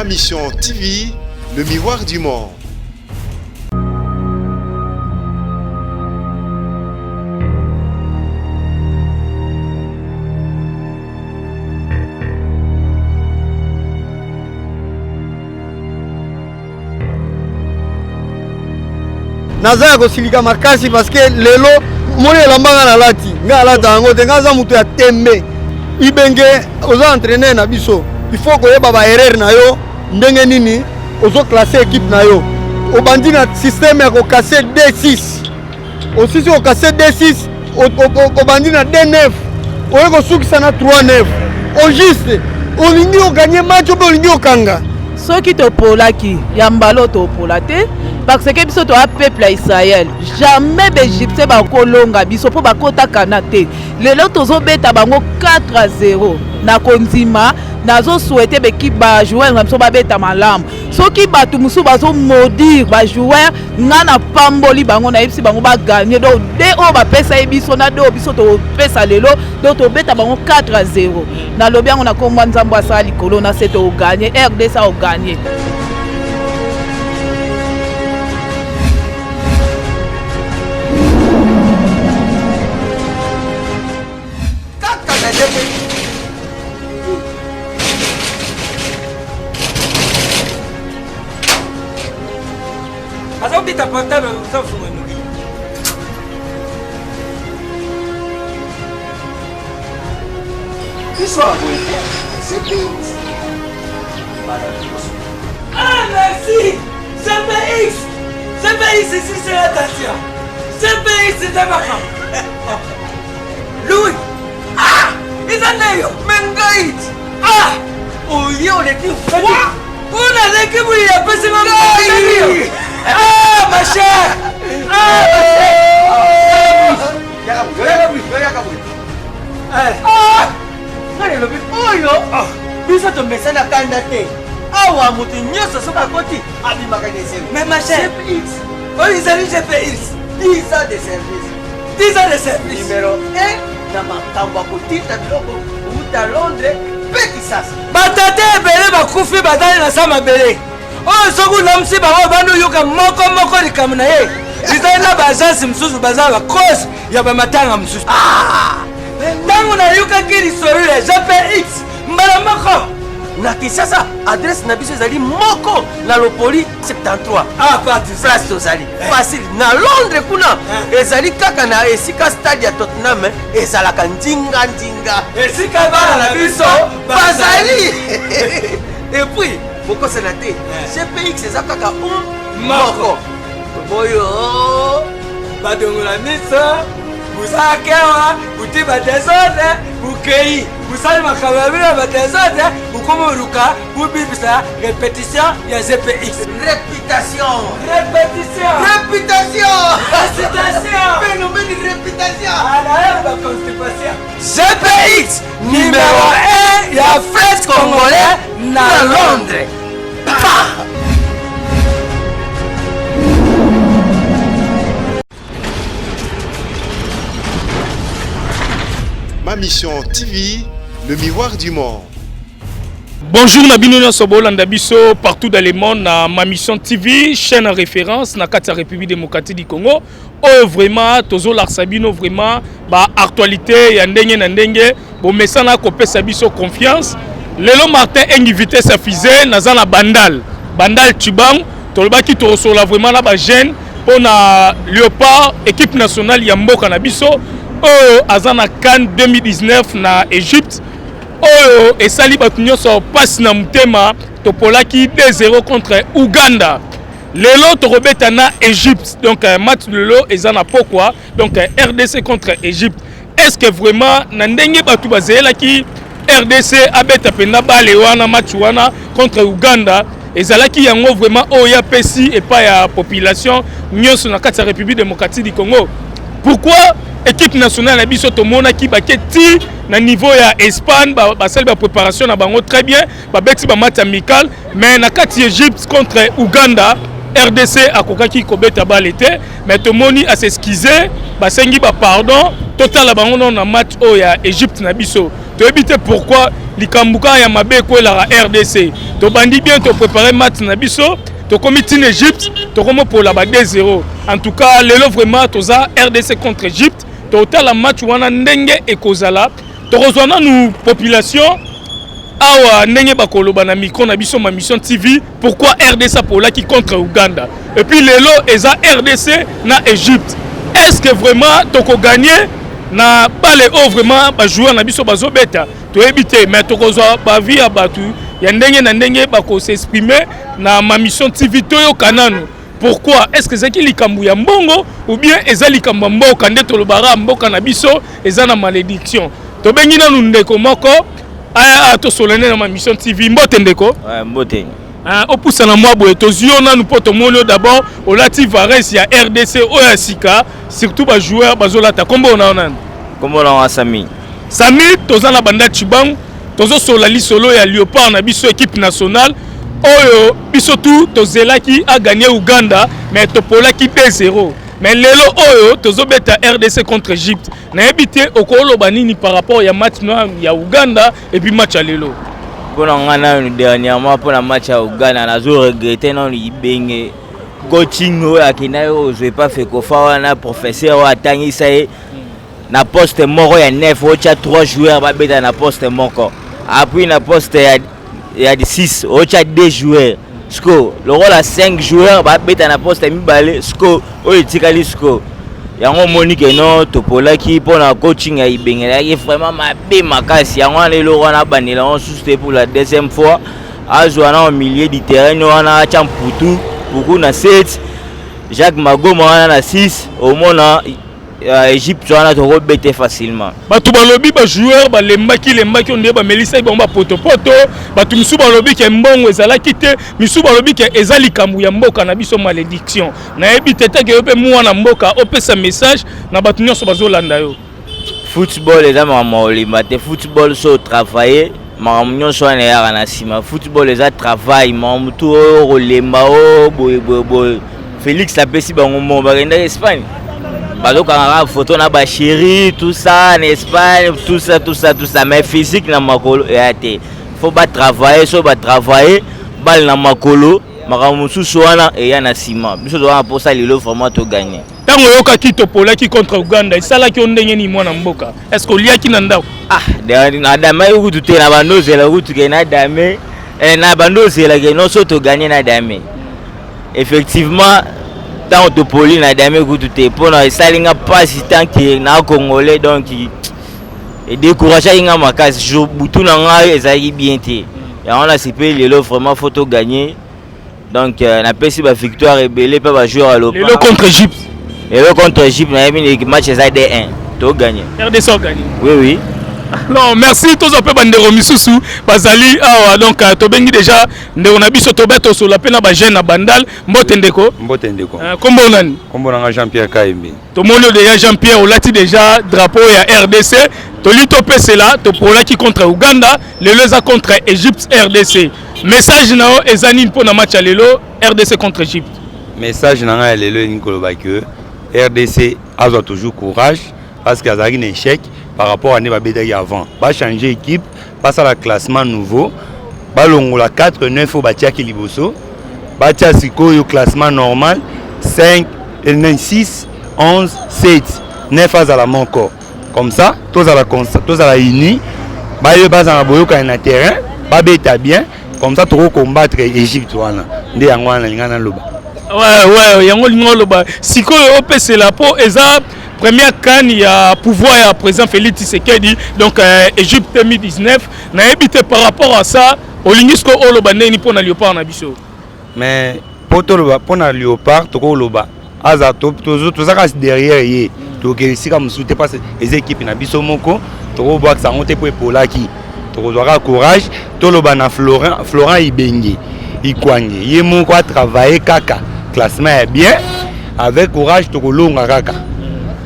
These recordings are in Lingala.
Ma Mission TV, le miroir du monde. Naza ya kosilika makasi parce que lelo moni elamba nga nalati, nga alata yango te, nga aza moto ya tembe. Ibenge oza entraîneur na biso, il faut koyeba ba erreur na yo ndenge nini ozo classe équipe na yo. Obandi na système ya kokase D6, osisi kokase D6, obandi na D9, oye kosukisa na 3-9. Au juste olingi oganye match obe olingi okanga. Soki topolaki ya mbala oyo topola te, parce que biso toya peuple ya Israël, jamais baegyptien bakolonga biso mpo bakota Kana te. Lelo tozobeta bango 4-0 na kondima. Nazosouhaite baekipe bajoueur na biso babeta malamu. Soki bato mosusu bazomaudire bajoueur, nga napamboli bango, nayebisi bango baganye. Donc de oyo bapesa ye biso na de oyo biso topesa lelo, donc tobeta bango 4-0. Nalobi yango na kombo ya Nzambe asala likolo na se, toganye RDC aoganye. Kaka na ndenge azobeta portable ozofunga noki. Biso ya boye te, CPX. Ah, merci! CPX! CPX ici, c'est l'attention! CPX, c'est makambo! Louis! Ah! Eza nde yo! Me ngai! Ah! Oye oleki kuna aleki boye apesi nga ngai! Ah, ma chère! Ah, ma chère! Ah! Ngai nalobi oyo biso tomesana kanda te. Awa moto nyonso soki akoti abimaka na esengo. Mais ma chère, CPX oyo ezali GPX 10 ans de service, 10 ans de service numéro 1 na makambo ya kotinda biloko kouta Londres mpe Kisasa. Batata ebele bakufi bazali na sa mabele oyo soki olamusi bango obandi oyoka moko moko likambo na ye. Ezali na baagence mosusu baza bacause ya bamatanga mosusu. Ntango nayokaki lisolo ya GPX mbala moko na Kinshasa, adresse na biso ezali moko na Lopoli 73. Ah, place tozali facile. Na Londres kuna ezali kaka na esika stade ya Tottenham ezalaka ndinga ndinga, esika bana na biso bazali. Et puis bokosana te, GPX eza kaka un moko oyo badongola miso busakewa buti badesordre bukei busali makambo ya bino ya badesordre, bukomi oluka bubibisa répétition ya GPX. Réputation, répétition, réputation, récitation, phénomène réputation, alaye baconstipation. GPX numéro 1 ya fret congolais na Londres. Pa! Ma Mission TV, le miroir du monde. Bonjour na bino nyonso bolanda biso partout dans le monde na Ma Mission TV, chaîne en référence na kati ya République démocratique du Congo. Oyo vraiment tozolakisa bino vraiment ba actualité ya ndenge na ndenge, bomesana kopesa biso confiance. Lelo Martin Engi vitesse ya fusée, naza na Bandal, Bandal Tshibangu. Tolobaki tokosola vraiment na ba jeune mpo na Léopard, équipe nationale ya mboka na biso oyo aza na CAN 2019 na Égypte, oyo esali bato nyonso mpasi na motema. Topolaki 2-0 contre Ouganda, lelo tokobeta na Égypte. Donc match lelo eza na pokwa, donc RDC contre Égypte. Est-ce que vraiment na ndenge bato bazelaki RDC abeta mpenza bale wana, match wana contre Ouganda ezalaki yango vraiment oyo apesi epai ya population nyonso na kati ya République démocratique du Congo? Pourquoi équipe nationale na biso tomonaki bake ti na niveau ya Espagne, basali bapréparation na bango très bien, babeti bamatch amical, mais na kati Égypte contre Ouganda, RDC akokaki kobeta bale te? Mais tomoni as'excuse, basengi bapardon. Totala bango nano na match oyo ya Égypte na biso. Toyebi te pourquoi likambo kaka ya mabe ekwelaka RDC. Tobandi bien, toprépare match na biso, tokomi tina Égypte, tokomopola ba 2-0. En tout cas lelo vraiment toza RDC contre Égypte. Totala match wana ndenge ekozala. Tokozwa nanu population awa ndenge bakoloba na micro na biso Ma Mission TV, pourquoi RDC apolaki contre Uganda et puis lelo eza RDC na Égypte. Est-ce que vraiment tokoganye na bale oyo vraiment bajoueur na biso bazobeta? Toyebi te, mais tokozwa baavis ya bato ya ndenge na ndenge bakos'exprimer na Ma Mission TV. Toyoka nanu pourquoi. Est ce que ezalaki likambo ya mbongo ou bien eza likambo ya mboka? Nde tolobaka, mboka na biso eza na malédiction. Tobengi nanu ndeko moko aya tosola nde na Ma Mission TV. Mbote ndeko. Ouais, mbote. Opusana mwa boye, tozwi yo nanu mpo tomoni yo d'abord olati vareuse ya RDC oyo ya sika, surtout bajoueur bazolata. Kombo na yo nani? Kombo na nga Sami. Sami, toza na banda Chibangu, tozosola lisolo ya Léopard na biso, équipe nationale oyo biso tu tozelaki aganye Uganda, mais topolaki 2-0. Mais lelo oyo tozobeta RDC contre Égypte. Nayebi te okoloba nini par rapport ya match ya Uganda et puis match ya lelo. Mpona nga nanu, dernièrement, mpona match ya Uganda, nazo regretter nanu Ibenge, coaching oyo akendaki kozwa epa FECOFA wana, professeur oyo atangisa ye na poste moko ya 9, otya 3 joueurs babeta na poste moko, apui na poste ya 6 otya 2 joueurs. Siko lokola 5 joueurs babeta na poste mibale, siko oyo etikali, siko yango omoni ke no topolaki mpona coaching ya Ibenge ezalaki vraiment mabe makasi. Yango wana eloko wana abandela yango susu te. Pour la deuxième fois, azwa na milieu du terrain wana, atya Mputu Puku na 7, Jacques Magoma wana na 6, omona Égypte wana tokobete facilement. Bato balobi bajoueur balembaki lembaki, onde bamelisaki bango bapotopoto. Bato misusu balobi ke mbongo ezalaki te, misusu balobi ke eza likambo ya mboka na biso, malédiction. Nayebi te teke yo mpe mwana mboka opesa message na bato nyonso bazolanda yo. Football eza makambo ya kolemba te. Football, so otravaille, makambo nyonso wana eyaka na nsima. Football eza travail. Makambo tu oyo kolemba o boye boye boye, Félix apesi bango mbongo, bakendaki Espagne, bazokanga kaka photo na bachéri, tout ça na Espagne, tout ça, tout ça, tout ça, mais physique na makolo eya te. Faut batravaille. So batravaille, bale na makolo, makambo mosusu wana eya na nsima. Biso toza na mposa lelo vraiment toganye. Ntango oyokaki topolaki contre Uganda, esalaki yo ndenge nini, mwana mboka? Est ce que oliaki na ndako? Ah, nadamaki kutu te. Na bando ozela kutu ke nadame, na bando ozela ke non, so toganye nadame. Effectivement, ntango topoli, nadame kutu te, mpona esali nga mpasi tant que na Congolais. Donc edécourageaki nga makasi. Jour butu na ngai ezalaki bien te. Yango nasepeli lelo, vraiment faut toganye. Donc napesi bavictoire ebele mpe bajoueur ya lelo contre Égypte. Lelo contre Égypte, nayebi match eza 2-1, toganye. RDC oganye? Oui. Non, merci. Tozwa mpe bandeko misusu bazali awa. Donc tobengi déjà ndeko na biso, tobe tosola mpe na bajeune na Bandal. Mbote ndeko. Mbote ndeko. Kombo nani? Kombo nanga Jean Pierre Kayembe. Tomoni déjà Jean Pierre olati déjà drapeau ya RDC. Toli topesela, topolaki contre Uganda, lelo eza contre Égypte, RDC. Message na yo eza nini mpo na match ya lelo, RDC contre Égypte? Message na ngai ya lelo elingi koloba ke RDC azwa toujours courage, parce que azalaki na échec par rapport à nde babetaki avant. Bachange équipe, basala classement nouveau, balongola 4 9 oyo batiaki liboso, batia sikoyo classement normal 5, 6, 11, 7, 9 azala moko. Comme ça tozala, tozala uni, baye bazala na boyokani na terrain, babeta bien. Comme ça tokocombattre Égypte wana. Nde yango wana nalinga naloba. Ouais, yango olingi oloba. Sikoyo opesela mpo eza première CAN ya pouvoir ya président Félix Tshisekedi, donc Égypte 2019. Nayebi te, par rapport à ça, olingi sikoyo oloba ndenge nini mpo na Léopard na biso? Mais mpo toloba mpo na Léopard, tokoloba aza, toza kaka derrière ye. Tokokende esika mosusu te, parce eza équipe na biso moko. Tokobwakisa yango te mpo epolaki. Tokozwa kaka courage. Toloba na Florent Ibenge Ikwange, ye moko atravaille kaka classement ya bien. Avec courage tokolonga kaka.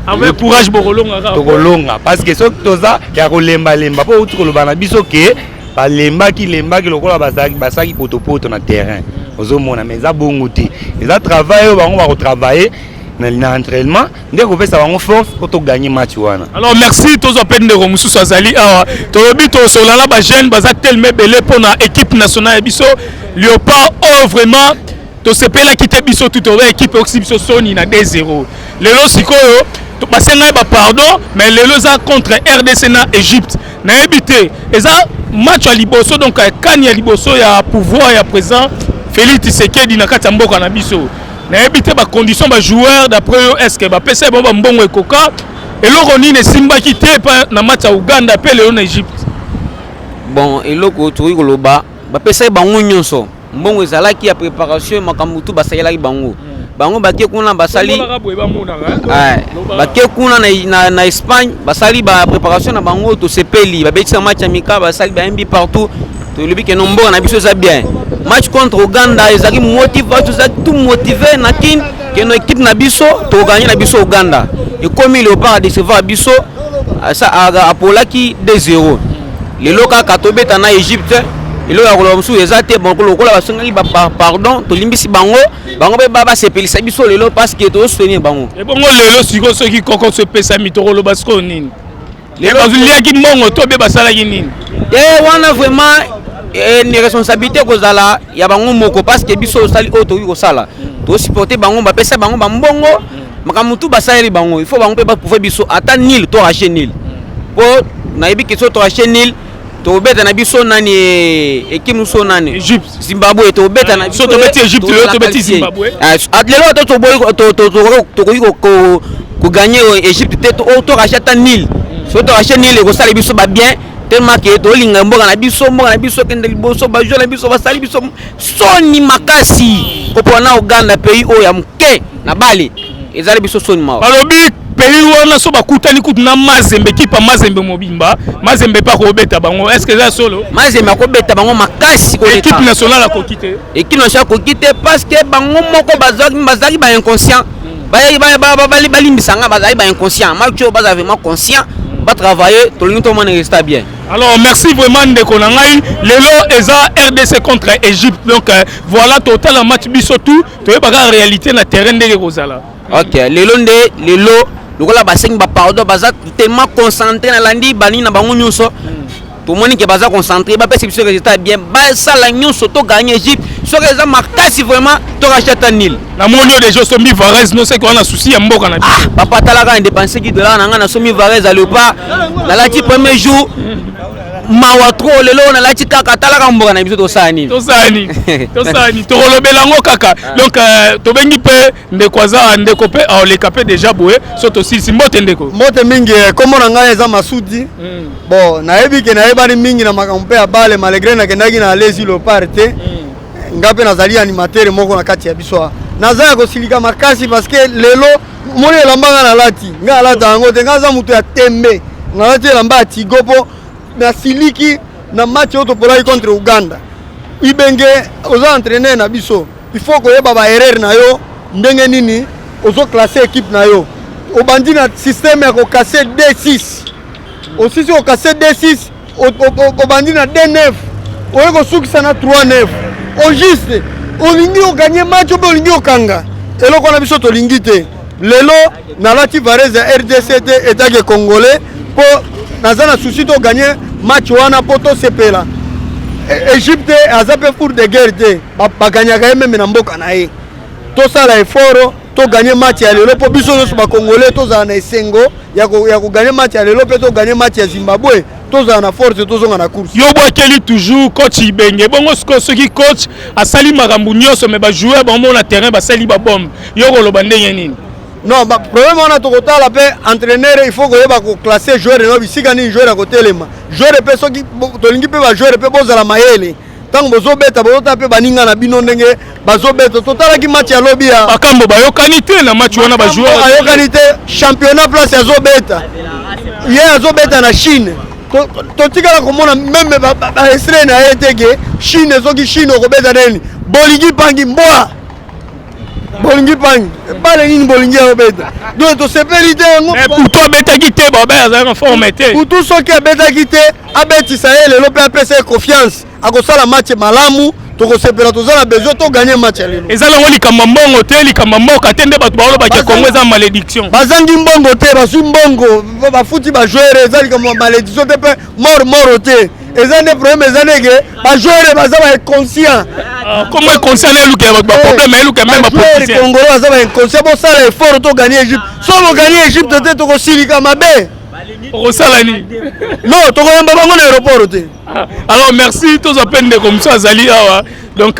Avec courage bokolonga kaka. Tokolonga, parce que soki toza ya kolembalemba, mpo outi koloba na biso ke balembaki lembaki lokola basalaki potopoto na terrain, ozomona. Mais eza bongo te, eza travail oyo bango bakotravaille. Na, na entraînement nde kopesa bango force mpo toganye match wana. Alors merci, tozwa mpe ndeko mosusu azali awa. Tolobi tosolola na bajeune, baza telema ebele mpo na équipe nationale ya biso Léopard oyo. Vraiment tosepelaki te biso tu toba équipe okisi biso soni na 2-0. Lelo sikoyo basengai bapardon, mais lelo eza contre RDC na Égypte. Nayebi te, eza match ya liboso, donc kani ya liboso ya pouvoir ya président Félix Tshisekedi na kati ya mboka na biso. Nayebi te bacondition bajoueur, d'après yo, est ce que bapesa bango bambongo ekoka? Eloko nini esimbaki te epa na match ya Uganda mpe lelo na Égypte? Bon, eloko tokoki koloba, bapesaki bango nyonso. Mbongo ezalaki ya préparation, makambo tu basalelaki bango. Bango bake kuna, basali Tomonaka boye, bamonaka, hein? Bake kuna na Espagne, basali bapréparation na bango. Tosepeli, babetisa match amical, basali bayembi partout. Tolobi ke no, mboka na biso eza bien. Match contre Uganda ezalaki motivation, ezalaki tout motivé na Kine ke no, équipe na biso tokoganye na biso Uganda. Ekomi Léopard adecevoir biso, apolaki 2-0. Lelo kaka tobeta na Égypte. Eloko ya koloba mosusu eza te. Bon, lokola basengaki pardon, tolimbisi bango. Bango mpe basepelisa biso lelo parce que tozosoutenir bango. Ebongo lelo sikoyo, soki kokoso epesami, tokoloba sikoyo nini? Lelo bazoliaki mbongo to be basalaki nini? Te, wana vraiment ni responsabilité kozala ya bango moko, parce que biso osali oyo tokoki kosala, tosupporte bango, bapesa bango bambongo, makambo tu basaleli bango. Il faut bango mpe baprouve biso ata nul, to arrache nul, mpo nayebi ke so toarrache nul, tobeta na biso nani, équipe mosusu nani? Égypte. Zimbabwe tobeta na. So tobeti Égypte lelo, tobeti Zimbabwe. Lelo ata tokoki koganye Égypte te, toarrache ata nul. So toarrache nul, ekosala biso babien, tellement ke tolinga mboka na biso. Mboka na biso kende liboso. Bajoueur na biso basali biso soni makasi kopona na Uganda, pays oyo ya moke na bale. Ezali biso soni, mawa. Balobi pays wana so bakutani kutu na Mazembe, ekipa Mazembe mobimba, Mazembe mpe akobeta bango. Est ce que eza solo? Mazembe akobeta bango makasi koleka. Équipe nationale akoki te? Équipe nationale akoki te, parce que bango moko bazalaki bainconscient. Balimbisa nga, bazalaki bainconscient. Match oyo bazala vraiment conscient, batravailler. Tolingi tomona résultat bien. Alors merci vraiment, ndeko na ngai. Lelo eza RDC contre Égypte, donc voilà, totala match biso tout, toyebaka réalité na terrain ndenge kozala. Ok, lelo nde lelo. Lokola basengi bapardon, baza tellement concentré, nalandi banini na bango nyonso, tomoni ke baza concentré. Bapesa biso résultat bien, basala nyonso toganye Égypte. Soki eza makasi vraiment, toarrache ata nul. Namoni oyo deja osombi vareuse, noseki wana souci ya mboka na biso. Ah papa, talaka, indépensé ki dollar na ngai, nasomi vareuse ya Léopard, nalati premier jour, mawa trop. Lelo nalati kaka, talaka, mboka na biso, tosala nini? Tosala nini? Tosala nini? Tokolobela yango kaka. Donc tobengi mpe ndeko, aza ndeko mpe aoleka mpe deja boye. So tosilisi, mbote ndeko. Mbote mingi. Kombo na ngai eza Masudi. Bon, nayebi ke nayebani mingi na makambo mpe ya bale, malgré nakendaki na Alesi Léopard te. Nga mpe nazali animateur moko na kati ya biso awa. Naza ya kosilika makasi parce que lelo moni elamba nga nalati, nga nalata yango te. Nga aza moto ya tembe, nalati elamba ya Tigo mpo nasiliki na match oyo topolaki contre Uganda. Ibenge, oza entraîneur na biso, il faut koyeba baerreur na yo, ndenge nini ozoclasse équipe na yo. Obandi na système ya kokase 2-6, osisi kokase 2-6, obandi na 2-9, oye kosukisa na 3-9. Au juste olingi oganye match mpe olingi okanga eloko wana, biso tolingi te. Lelo nalati vareuse ya RDC te etake congolais, mpo naza na souci toganye match wana mpo tosepela. Égypte aza mpe four de guerre te, baganyaka ye même na mboka na ye. Tosala effort, toganye match ya lelo mpo biso nyonso bacongolais tozala na esengo ya koganye match ya lelo mpe toganye match ya Zimbabwe, tozala na force, tozonga na course. Yo bwakeli toujours coach Ibenge. Bongo sikoyo soki coach asali makambo nyonso, mais bajoueur bango na terrain basali babombe, yo koloba ndenge nini? Non, problème wana tokotala mpe entraîneur. Il faut koyeba koclasse joueur no bisika nini joueur akotelema. Joueur mpe, soki tolingi mpe bajoueur mpe bozala mayele ntango bozobeta, bozotala mpe baninga na bino ndenge bazobeta. Totalaki match ya lobi ya Makambo bayokani te na match wana bajoueur. Ayokani te. Championnat place azobeta, ye azobeta na Chine. Totikala komona même baestre na ye te ke Chine. Soki Chine okobeta nini? Bolingi pangi mbwa, bolingi pangi bale nini, bolingi akobeta. Donc tosepeli te yango. Putu abetaki te, babe azalaki na forme te. Putu soki abetaki te, abetisa ye lelo mpe apesa ye confiance, akosala match malamu. Tokosepela, toza na besoin togagner match ya lelo. Eza nango likambo ya mbongo te, likambo ya mboka te nde bato baolobaki Congo eza malédiction. Bazangi mbongo te, bazwi mbongo, bafuti bajoueur. Eza likambo ya malédiction te mpe mort moro te. Eza nde problème, eza ndenge bajoueur baza bainconscient. Comment inconscient na elukela bato baproblème, elukela même bapoliticien? Congolais baza bainconscient. Bosala effort, togagner Égypte. So bogagner Égypte te, tokosilika mabe. Okosala nini? Non, tokoyamba bango na aéroport te. Alors merci. Tozwa mpe ndeko mosusu azali awa. Donc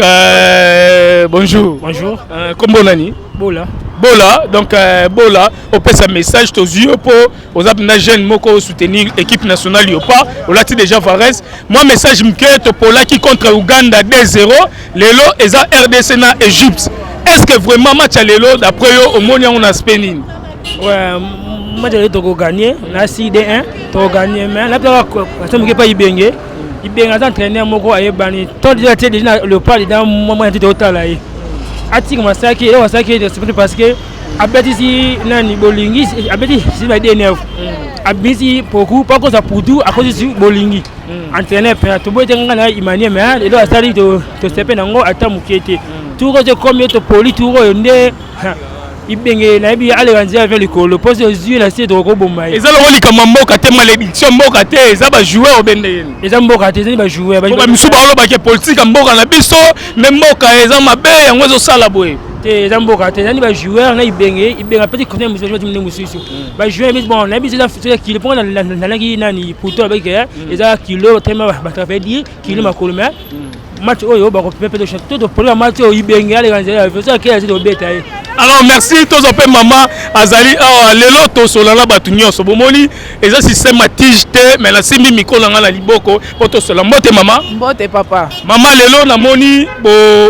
bonjour. Bonjour. Kombo nani? Bola. Bola. Donc Bola, opesa message. Tozwi yo mpo oza mpenza jeune moko soutenir équipe nationale Léopard. Olati déjà vareuse. Mwa message moke: topolaki contre Uganda 2-0, lelo eza RDC na Égypte. Est ce que vraiment match ya lelo, d'après yo, omoni yango na aspect nini? Ouais, match ya lelo tokogagner na 6-1, tokogagner. Mais na mpe moke epai Ibenge. Ibenge aza entraîneur moko ayebani to déjà tie déjà na Léopard déjà. Mwana ti totala ye atika masalaki eloko asalaki, c'est parce que abetisi nani bolingi, abetisi ba D9, abimisi poku mpo akosa putu, akozisi bolingi. Entraîneur mpe toboyi te, nga na imanie. Mais eloko asali, tosepe nango ata moke te. Tour oyo ekomi ye topoli, tour oyo nde Ibenge nayebi aleka nzela ve likolo mpo ozwi na se, tokokoboma ye. Eza longo likambo ya mboka te, malédiction mboka te, eza bajoueur obende yeni? Eza mboka te, ezali bajoueur. Bamisu balobaki politike ya mboka na biso nde mboka eza mabe, yango ezosala boye. Te, eza mboka te, ezali bajoueur na Ibenge. Ibenge apeti conseil mosusu nde mosusu bajoueur. Bon, nayebi eza kilo mpo nalaki nani puto abaki eza kilo tellement batravaille dire kilo makolo. Mais match oyo bakopepe to topoli match oyo, Ibenge aleka nzela ya so akela te, tobeta ye. Alors merci. Tozwa mpe mama azali awa. Lelo tosola na bato nyonso. Bomoni, eza système ya tige te, mais nasimbi micro na ngai na liboko mpo tosola. Mbote mama. Mbote papa. Mama, lelo namoni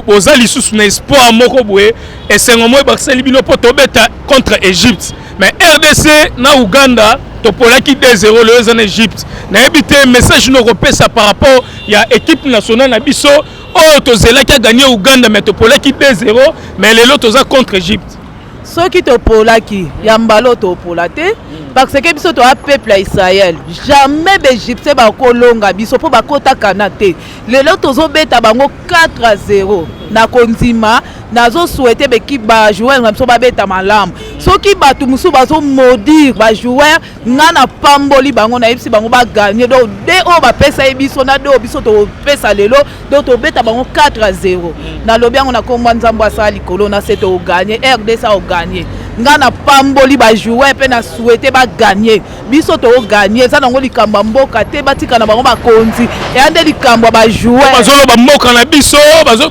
boza lisusu na espoir moko boye, esengo moko ebakiseli bino mpo tobeta contre Égypte. Mais RDC na Uganda topolaki 2-0, lelo eza na Égypte. Nayebi te message no okopesa par rapport ya équipe nationale na biso oyo tozelaki agagner Uganda, mais topolaki 2-0, mais lelo toza contre Égypte. Soki topolaki ya mbala oyo, topola te parce que biso toya peuple ya Israel. Jamais baégyptien bakolonga biso mpo bakota Kana te. Lelo tozobeta bango 4-0 na kondima. Nazosouhaiter baéquipe, bajoueur na biso babeta malamu. Soki bato mosusu bazomaudire bajoueur, nga napamboli bango, nayebisi bango bagagner. Donc de oyo bapesa ye biso na de oyo biso topesa lelo, donc tobeta bango 4-0. Nalobi yango na kombo Nzambe asala likolo na se. Togagner, RDC aogagner. Nga napamboli bajoueur mpe na souhaiter bagagner. Biso togagner. Eza nango likambo ya mboka te, batika na bango bakonzi, eya nde likambo ya bajoueur. Bazoloba mboka na biso,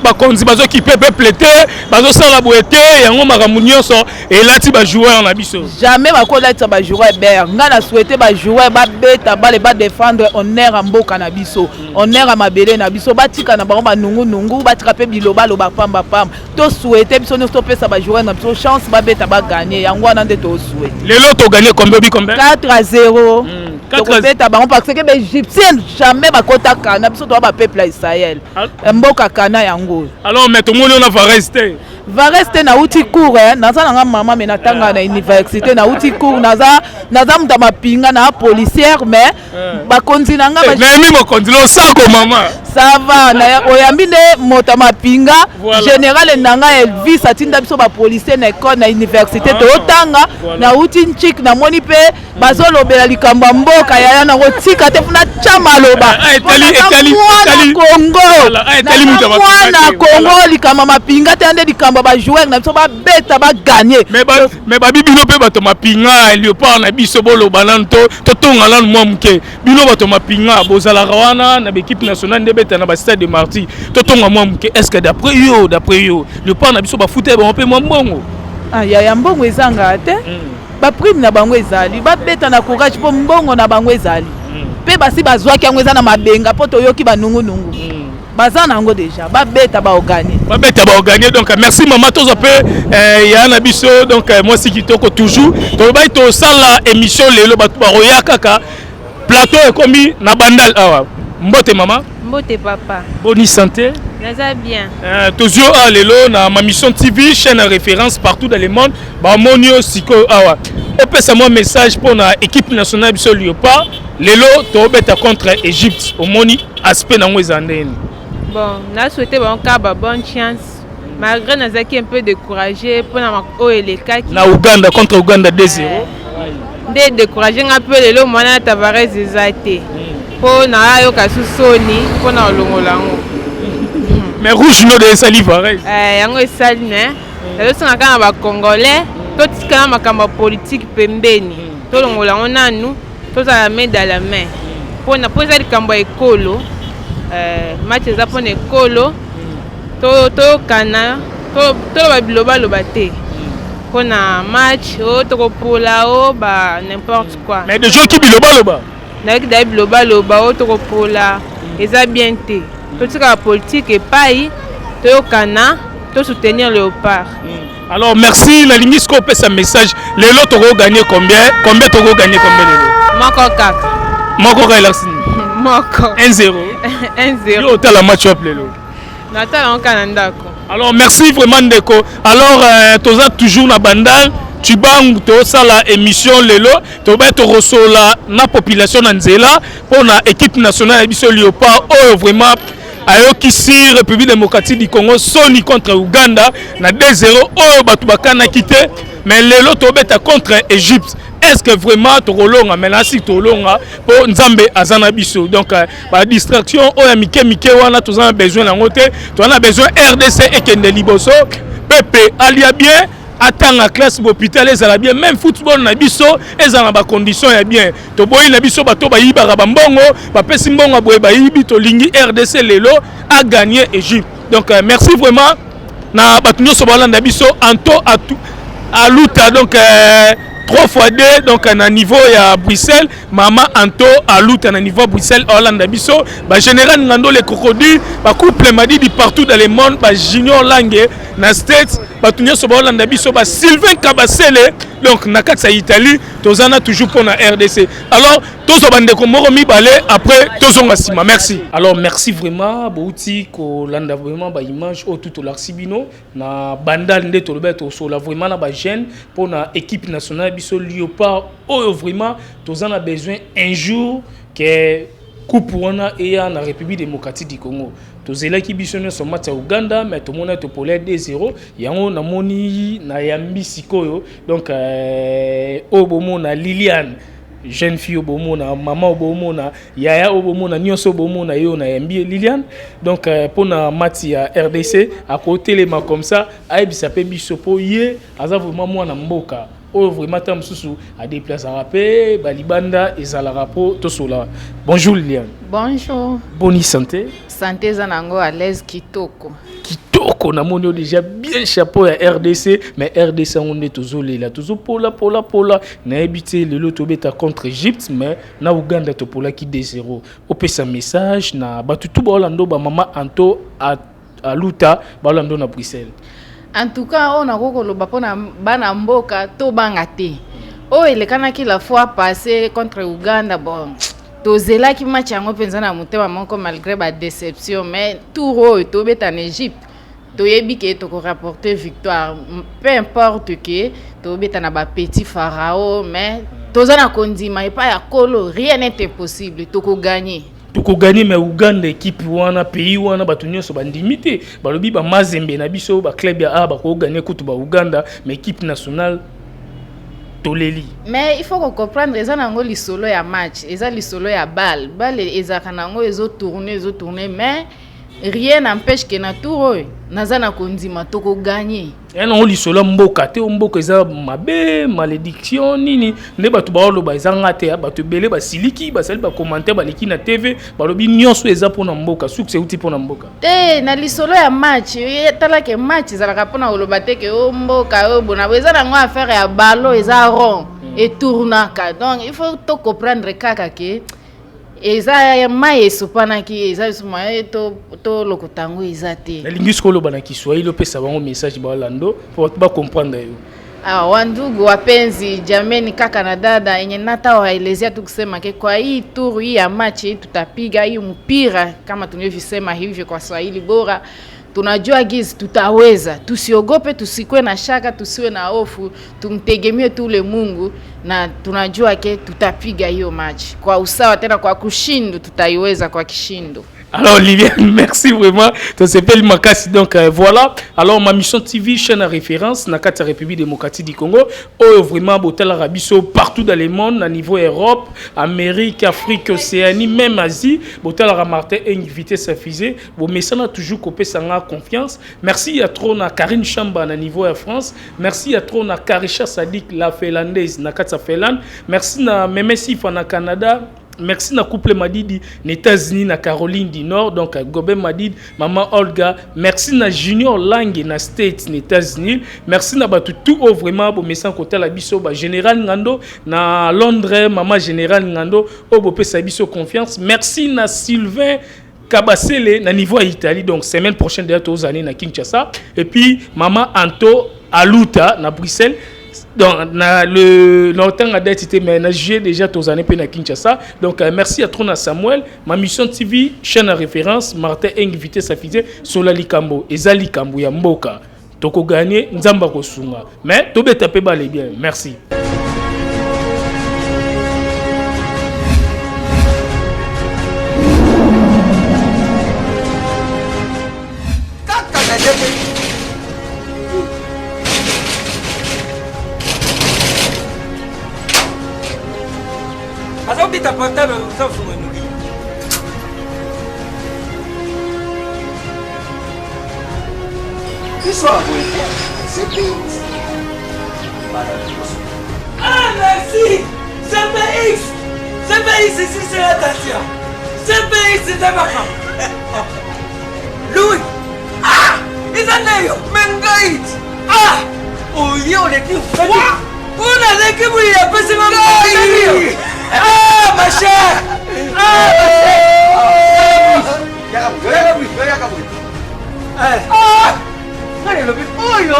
bakonzi bazokipe peuple te, bazosala boye te, yango makambo nyonso elati bajoueur na biso. Jamais bakolatisa bajoueur ber. Ngai na souhaiter bajoueur babeta bale, badéfendre honneur ya mboka na biso, honneur ya mabele na biso. Batika na bango banungunungu, batika mpe bilobaloba pambapamba. Tosouhaiter biso nyonso, topesa bajoueur na biso chance, babeta, bagagner. Yango wana nde tosouhaiter. Lelo togagner combien obi combien? 4-0. Tokobeta bango parce que baégyptien jamais bakota Kana. Biso toya bapeuple ya Israel, mboka Kana yango. Alors, mais tomoni ona vareuse te. Vareuse te, nauti cours. Naza nanga mama, mais natanga na université. Nauti cours, naza moto ya mapinga na policière, mais bakonzi na nga. Nayemi mokonzi, losako mama. Ça va, oyambi nde moto ya mapinga. Général na nga Elvis atinda biso bapolicier na école, na université tootanga. Nauti nchik, namoni mpe bazolobela likambo ya mboka. Yaya, nango tika te mpona tya maloba. Mwana Kongo, mwana Kongo, likambo ya mapinga te, nde likambo ya bajoueur na biso, babeta, bagagner. Mais babi bino mpe bato mapinga, Léopard na biso, boloba nanu, totonga nanu mwa moke. Bino bato mapinga bozalaka wana na baéquipe nationale nde beta na bastade de Martyr. Totonga mwa moke: est ce que d'après yo Léopard na biso bafuta bango mpe mwa mbongo? Yaya, mbongo ezangaka te. Baprime na bango ezali. Babeta na courage mpo mbongo na bango ezali mpe basi bazwaki yango, eza na mabenga mpo toyoki banungunungu baza na yango déjà. Babeta, baogagner. Babeta, baogagner. Donc merci mama. Tozwa mpe ya na biso. Donc mwasi kitoko toujours. Tolobaki tosala émission lelo, bato bakoya kaka. Plateau ekomi na Bandal awa. Mbote mama. Mbote papa. Boni santé? Naza bien. Tozwi yo awa lelo na Mamission TV, chaîne ya référence partout dans le monde. Bamoni yo sikoyo awa. Opesa mwa message mpona équipe nationale biso Léopard. Lelo tobeta contre Égypte, omoni aspect nango eza ndeni? Bon, na souhaité bango kaka ba bonne chance. Malgré nazalaki un peu découragé mpona oyo elekaki. Na Uganda contre Uganda 2-0. Nde découragé nga mpe lelo mwana ya Tavares eza te. Mpo nayoka su soni mpona kolongola yango. Mais rouge no de esali Varese. Eh, yango esali mais nazosenga kaka na bacongolais totikala makambo ya politike pembeni tolongola yango nanu tozala main dans la main mpona mpo eza likambo ya ekolo eh, match eza mpona ekolo toyokana toloba bilobaloba te mpona match o tokopola o ba n'importe quoi. Mais déjà oki bilobaloba. Nayoki daye bilobaloba o tokopola eza bien te. Totikaka politique epai toyokana to soutenir Léopard. Alors merci, nalingi sikoyo opesa message lelo toko gagner combien? Combien toko gagner combien lelo? Moko kaka. Moko kaka elakisi nini? Moko. 1-0. 1-0. Yo otala match wapi lelo? Natala yango kaka na ndako. Alors merci vraiment ndeko. Alors toza toujours na Bandal Tshibangu tosala émission lelo tobai tokosola na population na nzela mpona équipe nationale ya biso Léopard oyo vraiment ayokisi République démocratique du Congo soni contre Uganda na 2-0 oyo bato bakanaki te mais lelo tobeta contre Égypte. Est-ce que vraiment tokolonga? Maintenant si tolonga po Nzambe aza na biso. Donc ba distraction oyo ya mike mike wana toza na besoin nango te. Toza na besoin RDC ekende liboso. Pepe alia bien atanga classe hôpital ezala bien, même football na biso ezala na ba conditions ya bien. Toboyi na biso bato bayibaka ba mbongo, bapesi mbongo boye bayibi, tolingi RDC lelo a gagner Égypte. Donc merci vraiment na bato nyonso balanda biso anto atu aluta donc 3 fois 2 donc na niveau ya Bruxelles, mama Anto aluta na niveau ya Bruxelles olanda biso, ba général Ngando les crocodiles, ba couple Madidi partout dans le monde, ba Junior Lange na States, bato nyonso baolanda biso, ba Sylvain Kabasele donc na kati ya Italie, tozana toujours pour na RDC. Alors tozwa bandeko moko mibale après tozonga nsima. Merci. Alors merci vraiment bouti kolanda vraiment ba image oyo tout tolakisi bino na Bandal nde toloba tosola vraiment na ba jeune pour na équipe nationale biso Léopard oyo vraiment toza na besoin un jour que coupe wana eya na République démocratique du Congo. Tozelaki biso nyonso match ya Uganda mais tomona topolea 2-0 yango namoni na yambi sikoyo donc oyo bomona Liliane jeune fille obomona mama obomona yaya obomona nyonso obomona yo na yambi Liliane donc pona match ya RDC akotelema comme ça ayebisa pe biso po ye aza vraiment mwana mboka oyo vraiment ta mosusu adéplacera pe balibanda ezalaka po tosola. Bonjour Liliane. Bonjour. Bonne santé. Santé eza nango à l'aise kitoko. Kitoko namoni yo déjà bien chapeau ya RDC mais RDC yango nde tozolela tozopola pola pola nayebi te lelo tobeta contre Égypte mais na Uganda topolaki 2-0. Opesa message na bato tu baolando ba mama Anto aluta baolando na Bruxelles. En tout cas oyo nakoki koloba mpona bana mboka tobanga te. Oyo elekanaki la fois passée contre Uganda, bon tozelaki match yango mpenza na motema moko malgré ba déception mais tour oyo tobeta na Égypte toyebi ke tokorapporter victoire peu importe ke tobeta na ba petit pharaon mais toza na kondima epai ya kolo, rien n'est impossible, tokogagner. Tokogagner mais Uganda équipe wana pays wana bato nyonso bandimi te balobi ba Mazembe na biso ba club ya A bakogagner kutu ba Uganda mais équipe nationale toleli. Mais il faut comprendre eza nango lisolo ya match, eza lisolo ya balle. Balle ezalaka nango ezotourne ezotourne mais rien n'empêche ke na tour oyo naza na kondima tokogagner. Ya nango lisolo ya mboka te, mboka eza mabe malédiction nini nde bato baoloba eza nga te, bato ebele basiliki basali bacommentaire baleki na TV balobi nyonso eza mpona mboka, succès euti mpona mboka te. Na lisolo ya match talake match ezalaka mpona koloba te ke o mboka oyo bona eza nango affaire ya ballon eza rond etournaka, donc il faut to comprendre kaka ke eza mai esopanaki eza biso moye tolokota yango eza te. Nalingi soki oloba na Kiswahili opesa bango message balando po bato bacomprendre yo. Ah, wandugu wapenzi, jameni, kaka na dada, yenye natawaelezea tu kusema ke kwa hii tour hii ya match hii tutapiga hii mpira kama tunavyosema hivyo kwa Swahili bora. Tunajua gizi tutaweza, tusiogope, tusikwe na shaka, tusiwe na hofu, tumtegemee tu ule Mungu na tunajua ke tutapiga hiyo match kwa usawa, tena kwa kushindu, tutaiweza kwa kishindo. Alors Liliane, merci vraiment. Tosepeli makasi. Donc voilà. Alors ma mission TV, chaîne à référence, na kati ya République démocratique du Congo. Oyo vraiment botalaka biso partout dans le monde, na niveau Europe, Amérique, Afrique, Océanie, même Asie. Botalaka Martin Eng, vitesse à fusée. Bomesana toujours kopesa nga confiance. Merci à trop na Karine Chamba na niveau ya France. Merci à trop na Karisha Sadik la Finlandaise na kati ya Finlande. Merci na Meme Sifa na Canada. Merci na couple Madidi na États-Unis na Caroline du Nord donc Gobin Madidi, maman Olga. Merci na Junior Lange na States na États-Unis. Merci na batu tout au vraiment bomesa kotala biso ba Général Ngando na Londres, maman Général Ngando au bopesa biso confiance. Merci na Sylvain Kabasele na niveau ya Italie donc semaine prochaine d'ailleurs tozali na Kinshasa et puis maman Anto Aluta na Bruxelles. Donc, na le na otanga date te mais na juillet déjà tozali pe na Kinshasa. Donc merci à Trona Samuel, ma mission TV chaîne à référence Martin Eng vitesse à fusée Sola Likambo ezali likambo ya mboka. Toko gagner Nzamba kosunga. Mais tobeta pe balle bien. Merci. Kaka na ndenge azobita portable ozofunga noki biso ya boye te cpx. Ah merci CPX CPX ici c'est l'attention CPX eza makambo Louis ah eza nde yo me ngai ah oye oleki mpona aleki boye apesi nga ngai ah ma chère ah ma chère yaka boye ah ngai nalobi oyo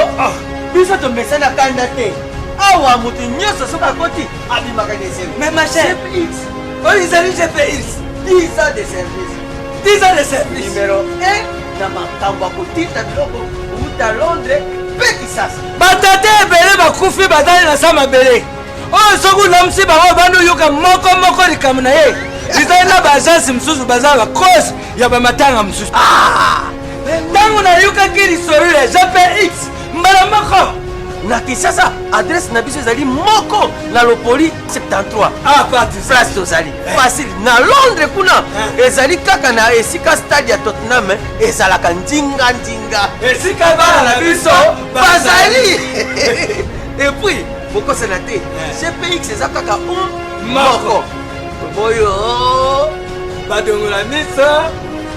biso tomesana kanda te awa moto nyonso soki akoti abimaka na esengo mais ma chère GPX oyo ezali GPX 10 ans de service 10 ans de service numéro 1 na makambo ya kotinda biloko kouta Londres mpe Kisasa batata ebele bakufi bazali na sa mabele oyo soki olamusi bango obandi oyoka moko moko likambo na ye ezali na baagence mosusu baza bacause ya bamatanga mosusu ntango nayokaki lisolo ya GPX mbala moko na Kinshasa adresse na biso ezali moko na Lopoli 73 ah, place tozali facile na Londres kuna ezali kaka na esika stade ya Tottenham ezalaka ndinga ndinga esika bana na biso bazali et puis bokosana te GPX eza kaka un moko oyo badongola miso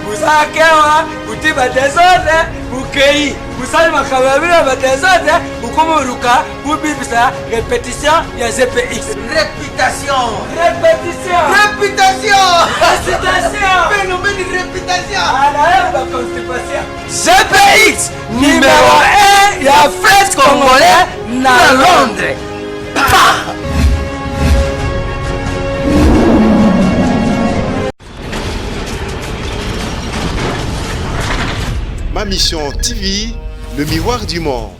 busakewa buti badesordre bukei busali makambo ya bino ya badesordre bukomi oluka bubibisa repetition ya GPX réputation répétition réputation récitation phénomène réputation alaye baconstipation GPX numéro 1 ya frais congolais na Londres. Pa! Ma Mission TV, le miroir du monde.